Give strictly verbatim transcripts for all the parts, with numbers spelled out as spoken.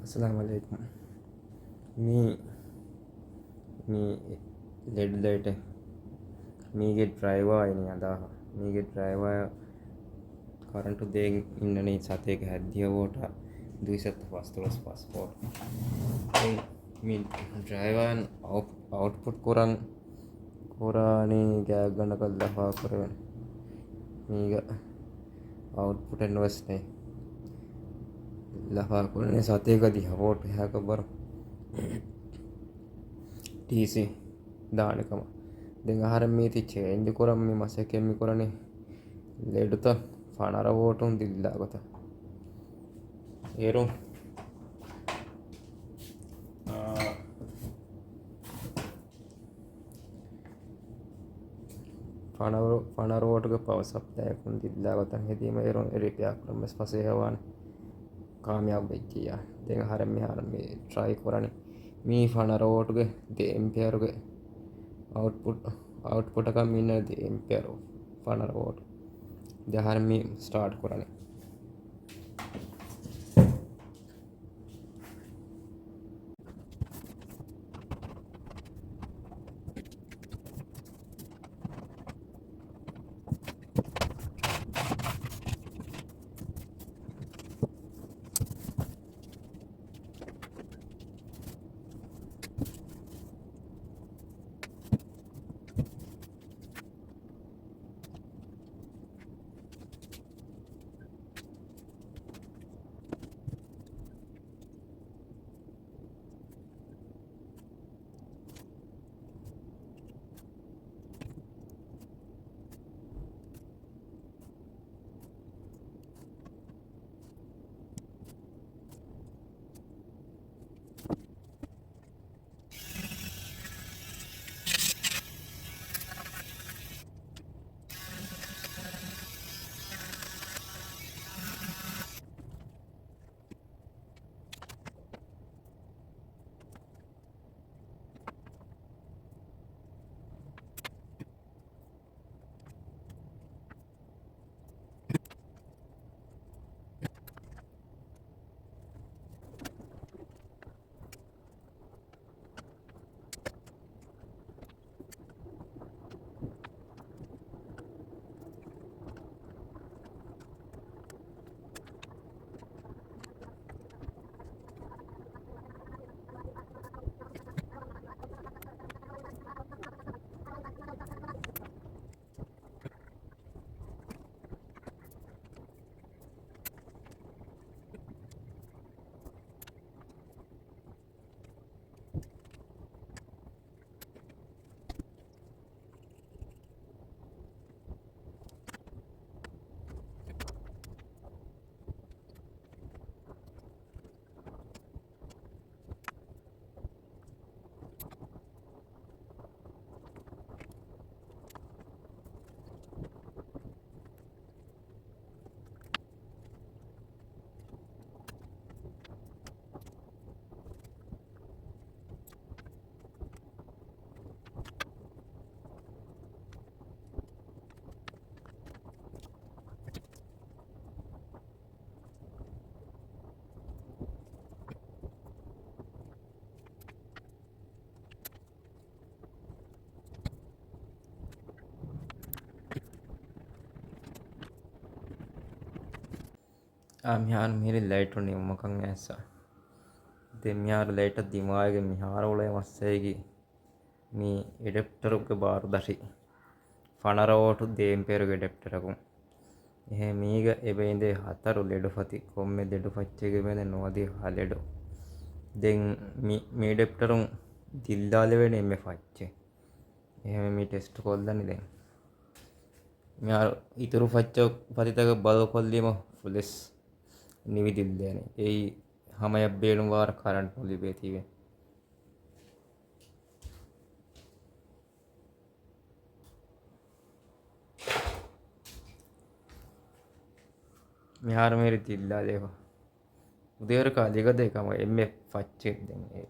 އައްސަލާމު ޢަލައިކުމް. މީ، މީ ލެޑް ލައިޓެއް. މީގެ ޑްރައިވާ އިނީ އަނދާހަ. މީގެ ޑްރައިވާ ކަރަންޓު ދޭން އިންނަނީ ސަތޭކަ ހަތްދިހަ ވޯޓާ، ދުއިސައްތަ ފަސްދޮޅަސް ފަސް ވޯޓް. ދެން މި ޑްރައިވާއިން އައުޓް، އައުޓްޕުޓް ކުރަން، ކުރާނީ ގާތްގަނޑަކަށް ލަފާ ކުރެވެން. މީގަ އައުޓްޕުޓެއް ނުވެސް ނެތް. ލަފާ ކުރަނީ ސަތޭކަ ދިހަ ވޯޓް އެހާކަށް ވަރު ޓީސީ ދާނެ ކަމަށް. ދެން އަހަރެން މީތި ޗޭންޖް ކުރަން މި މަސައްކަތް މި ކުރަނީ ލެޑުތައް ފަނަރަ ވޯޓުން ދިއްލާ ގޮތަށް. އޭރު، އާ، ފަނަރަ، ފަނަރަ ވޯޓުގެ ޕަވަ ސަޕްލައިއަކުން ދިއްލާ ގޮތަށް ހެދީމަ އޭރުން ރިޕެއާ ކުރަން ވެސް ފަސޭހަވާނެ. ކާމިޔާބު ވެއްޖިއްޔާ. ދެން އަހަރެން މިހާރު މި ޓްރައި ކުރަނީ. މީ ފަނަރަ ވޯޓުގެ ދެ އެމްޕިއަރުގެ އައުޓްޕުޓް، އައުޓްޕުޓަކަށް މި އިންނަނީ ދެ އެމްޕިއަރު ފަނަރަ ވޯޓު. ދެ އަހަރެން މި ސްޓާޓް ކުރަނީ. އާ، މިހާރު މިހިރީ ލައިޓު ނިމުމަކަށް އައިސްފަ. ދެން މިހާރު ލައިޓަށް ދިމާވެގެން މިހާރު އުޅޭ މައްސަލައިގެ މި އެޑެޕްޓަރުގެ ބާރު ދަށި ފަނަރަ ވޯޓު ދެ އެމްޕިއަރުގެ އެޑެޕްޓަރަކުން. އެހެން މީގަ އެބައިނދޭ ހަތަރު ލެޑު ފަތި، ކޮންމެ ލެޑު ފައްޗެއްގެ މެދެއް ނުވަދިހަ ލެޑު. ދެން މި، މި އެޑެޕްޓަރުން ދިއްލާލެވޭނެ އެންމެ ފައްޗެއް. އެހެން މި ޓެސްޓް ކޮށްލަނީ ދެން. މިހާރު އިތުރު ފައްޗަށް ފަތިތަކަށް ބަލަ ކޮށްލީމަ ފުލެސް ނިވިދިއްލޭނެ. އެއީ ހަމަޔަށް ބޭނުންވާ ކަރަންޓް ނުލިބޭތީވެ. މިހާރު މިހިރީ ދިއްލާލެވޭ. އުދޭވަރަކަށް އަލިގަދައި ކަމަށް އެންމެ ފައްޗެއް ދެން އެ.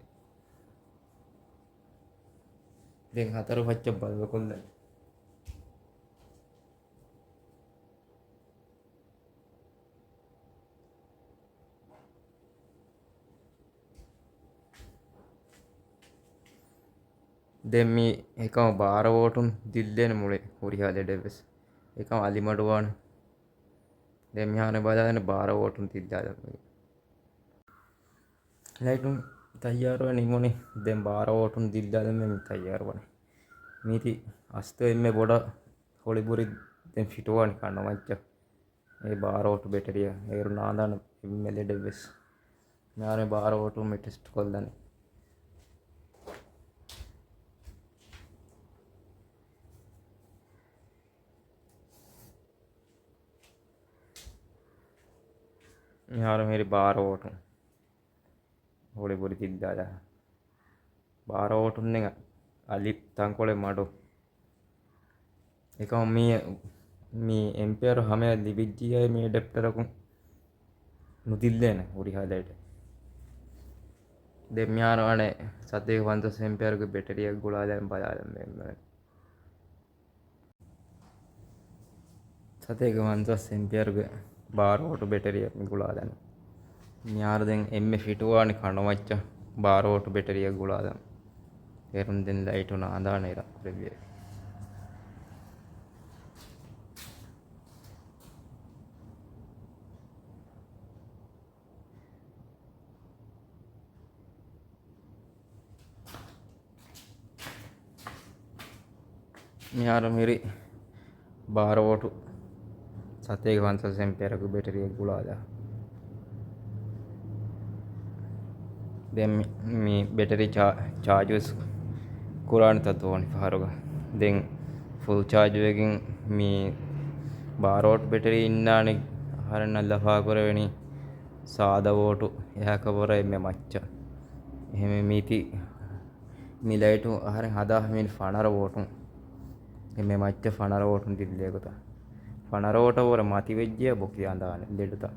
ދެން ހަތަރު ފައްޗަށް ބަލަ ކޮށްލަން. ދެން މި އެކަމަށް ބާރަ ވޯޓުން ދިއްލޭނެ މުޅި ހުރިހާ ލެޑެއްވެސް. އެކަމަށް އަލިމަޑުވާނެ. ދެން މިހާރު ބަލާލަން ބާރަ ވޯޓުން ދިއްލާލަން. ލައިޓުން ތައްޔާރުވެ ނިމުނީ. ދެން ބާރަ ވޯޓުން ދިއްލާލަމޭ މި ތައްޔާރުވަނީ. މީތި އަސްތު އެންމެ ބޮޑަށް ހޮޅިބުރި ދެން ފިޓުވާނެ ކަނޑުމައްޗަށް. އެ ބާރަ ވޯޓު ބެޓެރިއަށް އޭރު ނާދާނެ އެންމެ ލެޑެއްވެސް. މިހާރު ބާރަ ވޯޓު މި ޓެސްޓް ކޮށްލަނީ. މިހާރު މިހިރީ ބާރަ ވޯޓު. ހޮޅިބުރި ދިއްލާލާ. ބާރަ ވޯޓުން ދެން އަލި ތަންކޮޅެއް މަޑު. އެކަމަށް މީ، މި އެމްޕިއަރު ހަމަޔަށް ލިބިއްޖިއްޔާ މި އެޑެޕްޓަރަކުން ނުދިއްލޭނެ ހުރިހާ ލައިޓެއް. ދެން މިހާރު އަނެއް ސަތޭކަ ފަންސާސް އެމްޕިއަރުގެ ބެޓެރިއަށް ގުޅާލަން ބަލާލަން މެ-، މެ-، ސަތޭކަ ފަންސާސް އެމްޕިއަރުގެ ބާރަ ވޯޓު ބެޓެރިއަށް މި ގުޅާލަނީ. މިހާރު ދެން އެންމެ ފިޓުވާނެ ކަނޑުމައްޗަށް ބާރަ ވޯޓު ބެޓެރިއަށް ގުޅާލަން. އޭރުން ދެން ލައިޓު ނާދާނެ އިރަށް ރެވިއެ. މިހާރު މިހިރީ ބާރަ ވޯޓު ސަތޭކަ ފަންސާސް އެމްޕިއަރުގެ ބެޓެރިއަށް ގުޅާލާ. ދެން މި، މި ބެޓެރި ޗާ-، ޗާޖުވެސް ކުރާނެތާ ދޯނި ފަހަރުގަ. ދެން ފުލް ޗާޖުވެގެން މި ބާރަ ވޯޓު ބެޓެރީ އިންނާނެ އަހަރެންނަށް ލަފާކުރެވެނީ ސާދަ ވޯޓު އެހާ ކަބަރަށް އެންމެ މައްޗަށް. އެހެންވެ މީތި މި ލައިޓު އަހަރެން ހަދާ މި ފަނަރަ ވޯޓުން. އެންމެ މައްޗަށް ފަނަރަ ވޯޓުން ދިއްލޭ ގޮތަށް. ފަނަރަ ވޯޓަށް ވުރެ މަތިވެއްޖެޔާ ބޮކި އަނދާނެ ލެޑުތައް.